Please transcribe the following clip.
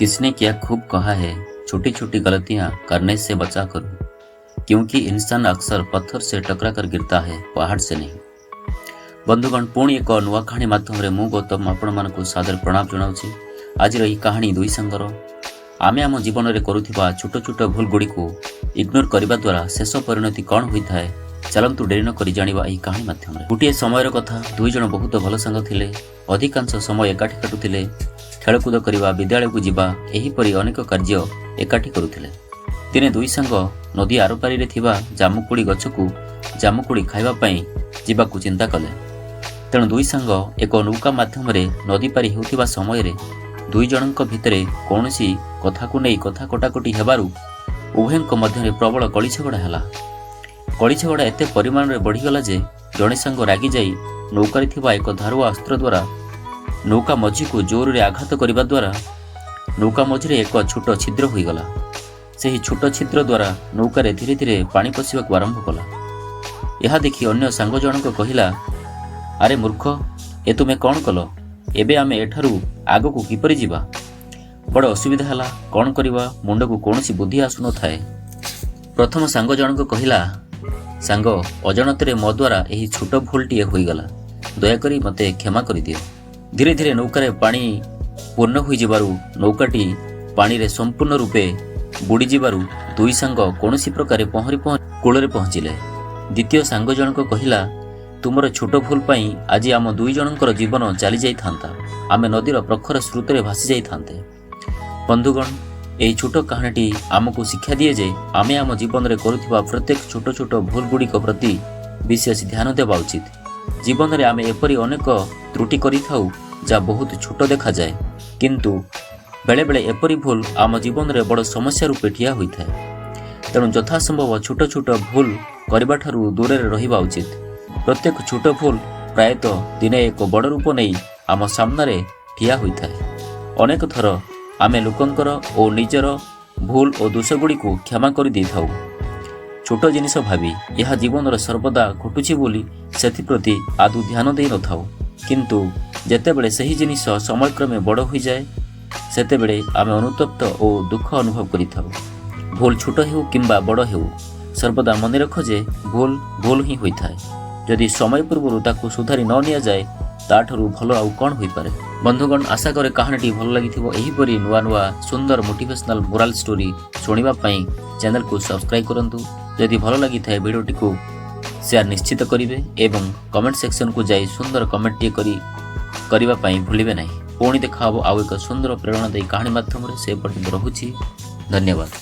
किसने क्या खूब कहा है, छोटी छोटी गलतियां करने से बचा करो, क्योंकि इंसान अक्सर पत्थर से टकरा कर गिरता है, पहाड़ से नहीं। ବନ୍ଧୁଗଣ, ପୁଣି ଏକ ନୂଆ କାହାଣୀ ମାଧ୍ୟମରେ ମୁଁ ଗୌତମ ଆପଣମାନଙ୍କୁ ସାଦର ପ୍ରଣାମ ଜଣାଉଛି। ଆଜିର ଏହି କାହାଣୀ ଦୁଇ ସାଙ୍ଗର। ଆମେ ଆମ ଜୀବନରେ କରୁଥିବା ଛୋଟ ଛୋଟ ଭୁଲ ଗୁଡ଼ିକୁ ଇଗ୍ନୋର କରିବା ଦ୍ୱାରା ଶେଷ ପରିଣତି କ'ଣ ହୋଇଥାଏ, ଚାଲନ୍ତୁ ଡେରି ନକରି ଜାଣିବା ଏହି କାହାଣୀ ମାଧ୍ୟମରେ। ଗୋଟିଏ ସମୟର କଥା, ଦୁଇ ଜଣ ବହୁତ ଭଲ ସାଙ୍ଗ ଥିଲେ। ଅଧିକାଂଶ ସମୟ ଏକାଠି କାଟୁଥିଲେ। ଖେଳକୁଦ କରିବା, ବିଦ୍ୟାଳୟକୁ ଯିବା, ଏହିପରି ଅନେକ କାର୍ଯ୍ୟ ଏକାଠି କରୁଥିଲେ। ଦିନେ ଦୁଇ ସାଙ୍ଗ ନଦୀ ଆରପାରିରେ ଥିବା ଜାମୁକୋଳି ଗଛକୁ ଜାମୁକୋଳି ଖାଇବା ପାଇଁ ଯିବାକୁ ଚିନ୍ତା କଲେ। ତେଣୁ ଦୁଇ ସାଙ୍ଗ ଏକ ନୌକା ମାଧ୍ୟମରେ ନଦୀ ପାରି ହେଉଥିବା ସମୟରେ ଦୁଇ ଜଣଙ୍କ ଭିତରେ କୌଣସି କଥାକୁ ନେଇ କଥା କଟାକଟି ହେବାରୁ ଉଭୟଙ୍କ ମଧ୍ୟରେ ପ୍ରବଳ କଳି ଝଗଡ଼ା ହେଲା। କଳି ଝଗଡ଼ା ଏତେ ପରିମାଣରେ ବଢ଼ିଗଲା ଯେ ଜଣେ ସାଙ୍ଗ ରାଗିଯାଇ ନୌକାରେ ଥିବା ଏକ ଧାରୁଆ ଅସ୍ତ୍ର ଦ୍ୱାରା ନୌକା ମଝିକୁ ଜୋରରେ ଆଘାତ କରିବା ଦ୍ୱାରା ନୌକା ମଝିରେ ଏକ ଛୋଟ ଛିଦ୍ର ହୋଇଗଲା। ସେହି ଛୋଟ ଛିଦ୍ର ଦ୍ୱାରା ନୌକାରେ ଧୀରେ ଧୀରେ ପାଣି ପଶିବାକୁ ଆରମ୍ଭ କଲା। ଏହା ଦେଖି ଅନ୍ୟ ସାଙ୍ଗ ଜଣକ କହିଲା, "ଆରେ ମୂର୍ଖ, ଏ ତୁମେ କ'ଣ କଲ? ଏବେ ଆମେ ଏଠାରୁ ଆଗକୁ କିପରି ଯିବା? ବଡ଼ ଅସୁବିଧା ହେଲା। କ'ଣ କରିବା? ମୁଣ୍ଡକୁ କୌଣସି ବୁଦ୍ଧି ଆସୁନଥାଏ।" ପ୍ରଥମ ସାଙ୍ଗ ଜଣକ କହିଲା, "ସାଙ୍ଗ, ଅଜାଣତରେ ମୋ ଦ୍ୱାରା ଏହି ଛୋଟ ଭୁଲଟିଏ ହୋଇଗଲା। ଦୟାକରି ମୋତେ କ୍ଷମା କରିଦିଅ।" ଧୀରେ ଧୀରେ ନୌକାରେ ପାଣି ପୂର୍ଣ୍ଣ ହୋଇଯିବାରୁ ନୌକାଟି ପାଣିରେ ସମ୍ପୂର୍ଣ୍ଣ ରୂପେ ବୁଡ଼ିଯିବାରୁ ଦୁଇ ସାଙ୍ଗ କୌଣସି ପ୍ରକାରେ ପହଁରି ପହଁରି କୂଳରେ ପହଞ୍ଚିଲେ। ଦ୍ୱିତୀୟ ସାଙ୍ଗ ଜଣକ କହିଲା, "ତୁମର ଛୋଟ ଭୁଲ ପାଇଁ ଆଜି ଆମ ଦୁଇ ଜଣଙ୍କର ଜୀବନ ଚାଲିଯାଇଥାନ୍ତା। ଆମେ ନଦୀର ପ୍ରଖର ସ୍ରୋତରେ ଭାସି ଯାଇଥାନ୍ତେ।" ବନ୍ଧୁଗଣ, ଏହି ଛୋଟ କାହାଣୀଟି ଆମକୁ ଶିକ୍ଷା ଦିଏ ଯେ ଆମେ ଆମ ଜୀବନରେ କରୁଥିବା ପ୍ରତ୍ୟେକ ଛୋଟ ଛୋଟ ଭୁଲ ଗୁଡ଼ିକ ପ୍ରତି ବିଶେଷ ଧ୍ୟାନ ଦେବା ଉଚିତ। ଜୀବନରେ ଆମେ ଏପରି ଅନେକ ତ୍ରୁଟି କରିଥାଉ, ଯାହା ବହୁତ ଛୋଟ ଦେଖାଯାଏ, କିନ୍ତୁ ବେଳେବେଳେ ଏପରି ଭୁଲ ଆମ ଜୀବନରେ ବଡ଼ ସମସ୍ୟା ରୂପେ ଠିଆ ହୋଇଥାଏ। ତେଣୁ ଯଥାସମ୍ଭବ ଛୋଟ ଛୋଟ ଭୁଲ କରିବାଠାରୁ ଦୂରରେ ରହିବା ଉଚିତ। ପ୍ରତ୍ୟେକ ଛୋଟ ଭୁଲ ପ୍ରାୟତଃ ଦିନେ ଏକ ବଡ଼ ରୂପ ନେଇ ଆମ ସାମ୍ନାରେ ଠିଆ ହୋଇଥାଏ। ଅନେକ ଥର ଆମେ ଲୋକଙ୍କର ଓ ନିଜର ଭୁଲ ଓ ଦୋଷଗୁଡ଼ିକୁ କ୍ଷମା କରିଦେଇଥାଉ ଛୋଟ ଜିନିଷ ଭାବି। ଏହା ଜୀବନରେ ସର୍ବଦା ଘଟୁଛି ବୋଲି ସେଥିପ୍ରତି ଆଦୌ ଧ୍ୟାନ ଦେଇନଥାଉ। କିନ୍ତୁ ଯେତେବେଳେ ସେହି ଜିନିଷ ସମୟକ୍ରମେ ବଡ଼ ହୋଇଯାଏ, ସେତେବେଳେ ଆମେ ଅନୁତପ୍ତ ଓ ଦୁଃଖ ଅନୁଭବ କରିଥାଉ। ଭୁଲ ଛୋଟ ହେଉ କିମ୍ବା ବଡ଼ ହେଉ, ସର୍ବଦା ମନେ ରଖ ଯେ ଭୁଲ ଭୁଲ ହିଁ ହୋଇଥାଏ, ଯଦି ସମୟ ପୂର୍ବରୁ ତାକୁ ସୁଧାରି ନ ନିଆଯାଏ। ତାଠାରୁ ଭଲ ଆଉ କ'ଣ ହୋଇପାରେ? ବନ୍ଧୁଗଣ, ଆଶା କରେ କାହାଣୀଟି ଭଲ ଲାଗିଥିବ। ଏହିପରି ନୂଆ ନୂଆ ସୁନ୍ଦର ମୋଟିଭେସନାଲ ମୋରାଲ ଷ୍ଟୋରି ଶୁଣିବା ପାଇଁ ଚ୍ୟାନେଲକୁ ସବସ୍କ୍ରାଇବ୍ କରନ୍ତୁ। ଯଦି ଭଲ ଲାଗିଥାଏ, ଭିଡ଼ିଓଟିକୁ ସେୟାର ନିଶ୍ଚିତ କରିବେ ଏବଂ କମେଣ୍ଟ ସେକ୍ସନକୁ ଯାଇ ସୁନ୍ଦର କମେଣ୍ଟଟିଏ କରିବା ପାଇଁ ଭୁଲିବେ ନାହିଁ। ପୁଣି ଦେଖା ହେବ ଆଉ ଏକ ସୁନ୍ଦର ପ୍ରେରଣାଦାୟୀ କାହାଣୀ ମାଧ୍ୟମରେ। ସେ ପର୍ଯ୍ୟନ୍ତ ରହୁଛି, ଧନ୍ୟବାଦ।